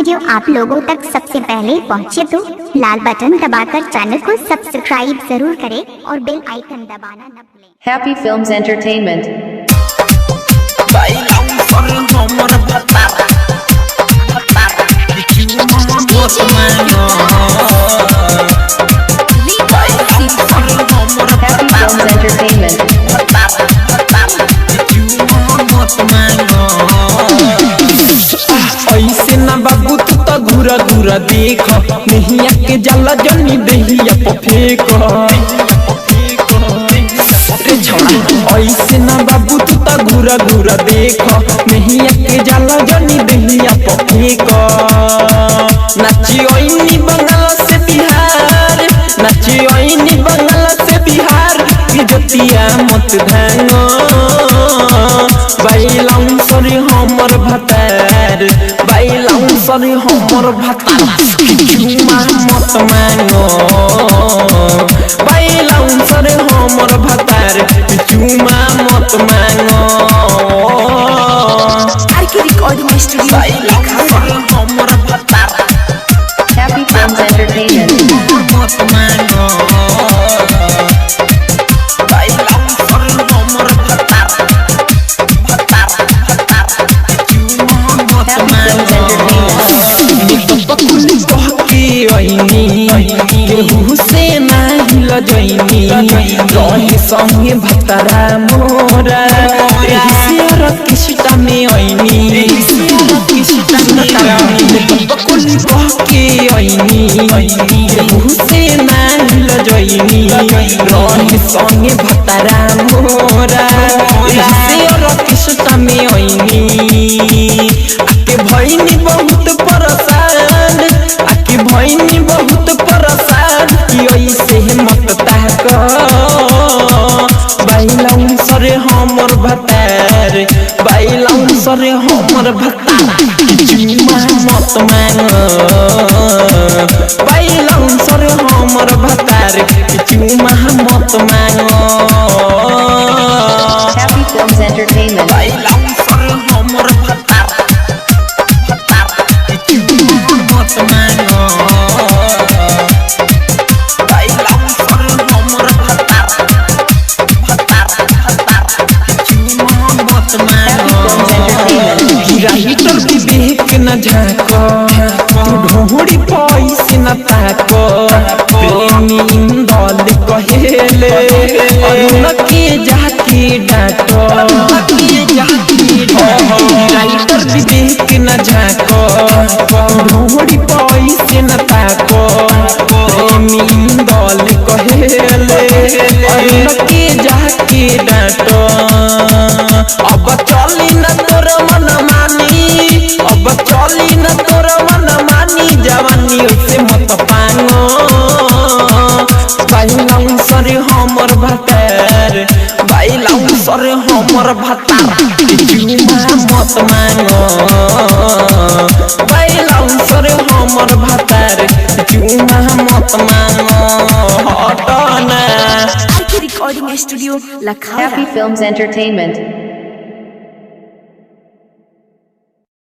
Video आप लोगों तक सबसे पहले पहुंचे तो लाल बटन दबाकर चैनल को सब्सक्राइब जरूर करें और बेल आइकन दबाना न भूलें। Happy Films Entertainment. Happy Films Entertainment. ऐसे ना बाबू तू तो घूरा घूरा देख, नहिया के जाला जनी देहिया पफेक। रे छौड़ा ऐसे ना बाबू तू तो घूरा घूरा देख, नहिया के जाला जनी देहिया पफेक। नाची ओइनी बंगाल से बिहार, नाची ओइनी बंगाल से बिहार, इजतिया मत धांगो। बाइलाउन सरी हमर भतार, बाइलाउन सरी हमर भतार, चुमा मत मांगो। बाइलाउन सरी हमर भतार, चुमा मत मांगो। RK recording studio. Happy Films Entertainment. Happy Films Entertainment. केहू से नाही लजैनी, रहे संगे भतरा मोरा, किस्टा में ऐनी। बकुली बहके ऐनी, केहू से नाही लजैनी, रहे संगे भतरा मोरा, किस्टा में ऐनी। आके भैनी बहुत परेशान, आके भैनी बहुत परेशान, कि ऐसे मत ताक। बाइलाउन सरे हमर भतार, बाइलाउन सरे हमर भतार, चुमा मत मांग। बाइलाउन सरे हमर भतार, चुमा मत मांग। Happy Films Entertainment. बाइलाउन सरे हमर भतार, भतार, चुमा मत मांग। बाइलाउन सरे हमर भतार, भतार, भतार, चुमा मत मांग। Happy Films Entertainment. Writer विवेक न झाँक, तू ढोड़ी पैसे न ताक। प्रेमी इंदौल कहेले अरुण के जाके डाक। राइटर विवेक न झाँक, ढोड़ी पैसे न ताक। प्रेमी इंदौल कहेले अरुण के जाके डाक। अब चली न तोर मन मानी, अब चली न तोर मन मानी, जवानी ओइसे मत पांगो। बाइलाउन सरे हमर भतार, बाइलाउन सरे हमर भतार, चुमा मत मांगो। बाइलाउन सरे हमर भतार, चुमा मत मांगो। हटना। RK recording studio Lakhaura. Happy Films Entertainment.